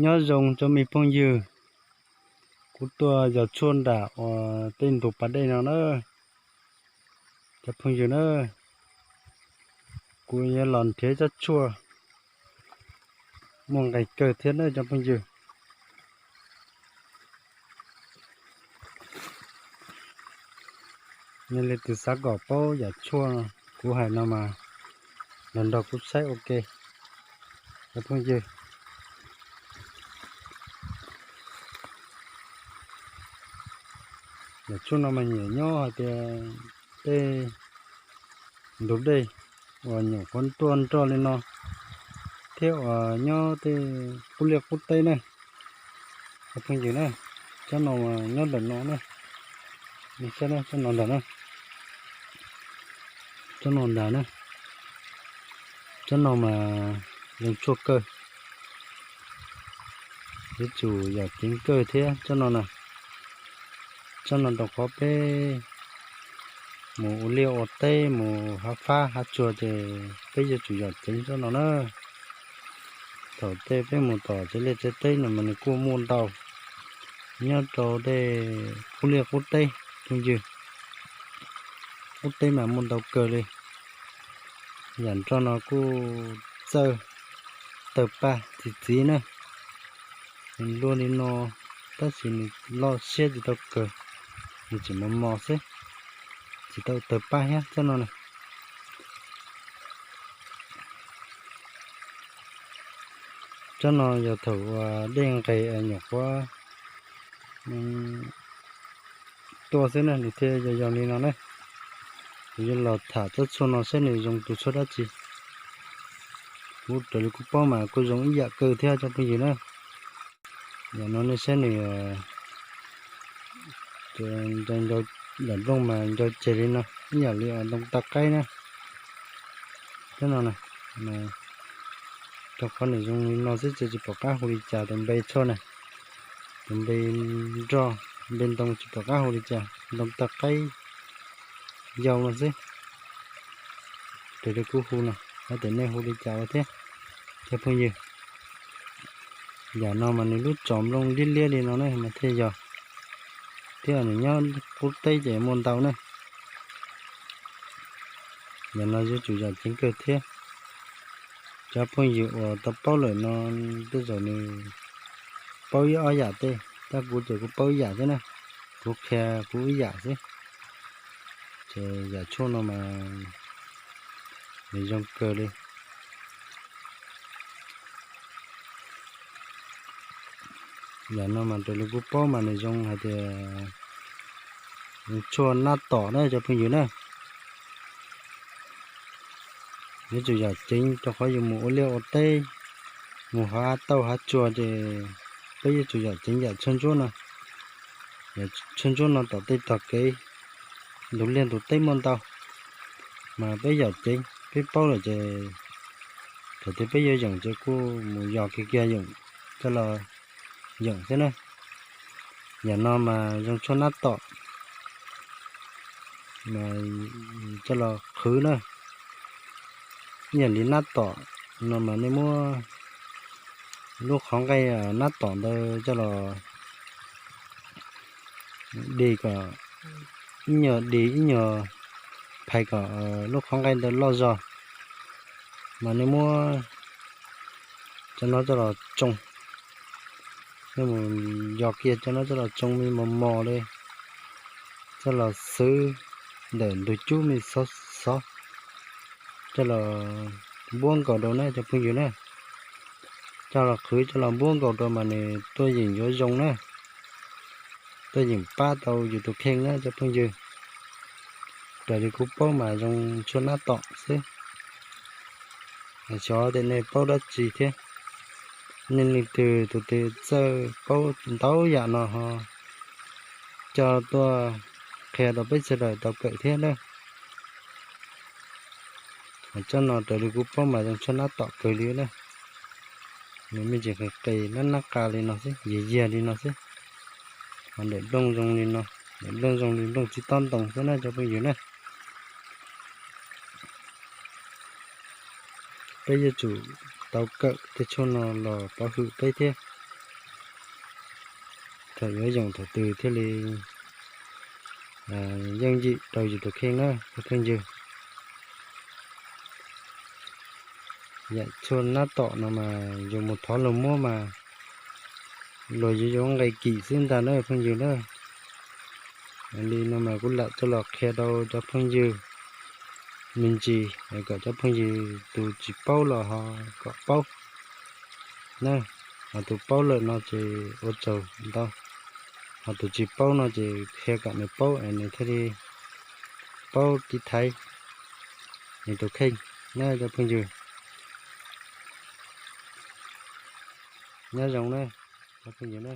Nyob zoo cov me phooj ywg, kuv tuaj yos tshuaj nram uas tej ntug pas dej no na. Cov phooj ywg na, kuv yuav los nrhiav tsob tshuaj muaj nqis kawg thiab na cov phooj ywg. Nej leej twg xav kom paub yam tshuaj kuv hais no mas los nrog kuv saib ua ke cov phooj ywg. Yam tshuaj no mas nyiam nyob hais tias tej ntug dej uas nyuam qhuav tuaj nroj li no thiab uas nyob tej qub liaj qub teb na. Cov phooj ywg na, tsob no nyob ntawm no na, nej saib na, tsob no ntag na, tsob no ntag na, tsob no mas zoo tshuaj kawg, yuav tsum yam ceev kawg thiab tsob no na. Tsob no rau qhov peb mus ua liaj ua teb mus hav fab hav tsuag ces peb yuav tsum yam ceev tsob no na. Thaum tej peb mus tom tsev liaj tsev teb no mas nws kuj muaj ntau nyob rau tej qub liaj qub teb phooj ywg. Qub teb mas muaj ntau kawg li. Yam nroj no kuj txawj tawg paj txi txiv na. Nws luaj li no tab sis nws loj siab tsis tau kawg, nws tseem mos mos xwb, tsis tau tawg paj thiab tsob no na. Tsob no yog thaum uas dej nqes nyuam qhuav tuaj xwb na nws thiaj yog yog li no na. Kuv yuav los tham tsob tshuaj no saib nws zoo tus tshuaj dab tsi. Kuv raws li kuv paub mas kuj zoo ib yam kawg thiab cov phooj ywg na. Yam no nej saib nws, nplooj mas ncau ceg li no ib yam li ntoo tag qaib na. Tsob no na, rau qhov nws zoo li no xwb ces tsis pom qab hu li cas tus npe tshuaj na. Tus npe nroj npe ntoo tsis pom qab hu li cas, ntoo tag qaib yau no xwb. Raws li kuv hu no, hais tias nej hu li cas ua thiab cov phooj ywg. Yam no mas nws lub tsos nplooj liab liab li no ne mas thiaj yog, thiab nws nyob qub teb ces muaj ntau ne. Yam no yuav tsum yam ceev kawg thiab. Cov phooj ywg uas tau paub lawm no tej zaum nws paub ib ob yam tej, tab kuv ces kuv paub ib yam thiab na, kuv qhia kuv ib yam xwb. Ces yam tshuaj no mas nws zoo kawg li. Yam no mas raws li kuv paub mas nws zoo hais tias tshuaj nab tom na cov phooj ywg na. Yuav tsum yam ceev rau qhov yus mus ua liaj ua teb, mus hav tauj hav tsuag ces peb yuav tsum yam ceev yam tshuaj ntsuab no. Tshuaj ntsuab no tom tej tog kev, ntug liaj ntug teb muaj ntau, mas peb yam ceev peb paub lawm ces thaum twg peb yuav yeem ces kuj mus yos kiag kiag yeem coj los yeem xwb na. Yam no mas zoo tshuaj nab tom, coj los qhwv na. Ib yam li nab tom no mas nej muab lub qhov nqaij nab tom ntawd coj los dig kom, ib nyuag dig ib nyuag phais kom lub qhov nqaij ntawd loj zog, mas nej muab cov no coj los tsoo, nej mus yos kiag cov no coj los tsoo me mos mos li, coj los xwb ntawm ntug cub me xov xov, coj los npuab nkaus rau na cov phooj ywg na. Coj los qhwv coj los npuab nkaus rau mas nws tuaj yeem yuav zoo na, tuaj yeem pab tau yus tus kheej na cov phooj ywg. Raws li kuv paub mas zoo tshuaj nab tom xwb. Xyov tias nej paub dab tsi thiab. Nej leej twg tus twg txawj paub ntau yam no ho coj tuaj qhia rau peb sawv daws tau kawm thiab na. Tsob no raws li kuv paub mas zoo tshuaj nab tom kawg li na. Nws me ntsis qis qis nab nab qa li no xwb, yiag yiag li no xwb. Ho daim nplooj zoo li no, daim nplooj zoo li nplooj txiv tob ntoo xwb na cov phooj ywg na. Peb yuav tsum tau kawm tej tshuaj no los pov hwm peb thiab. thaum yuav yoom thaum twg thiaj li yeej yim rau yus tus kheej na cov phooj ywg. Yam tshuaj nab tom no mas yus mus thov luag muab mas luag yuav yuav nqe kim xwb ntag na phooj ywg na. Li no mas kuv lam tsuas los qhia rau cov phooj ywg me ntsis kom cov phooj ywg tus tsis paub los ho kom paub na. Ho tus paub lawm no ces ua tsaug ntau, ho tus tsis paub no ces qhia kom nws paub es nws thiaj li paub tiv thaiv nws tus kheej na cov phooj ywg. Nyob zoo na cov phooj ywg na.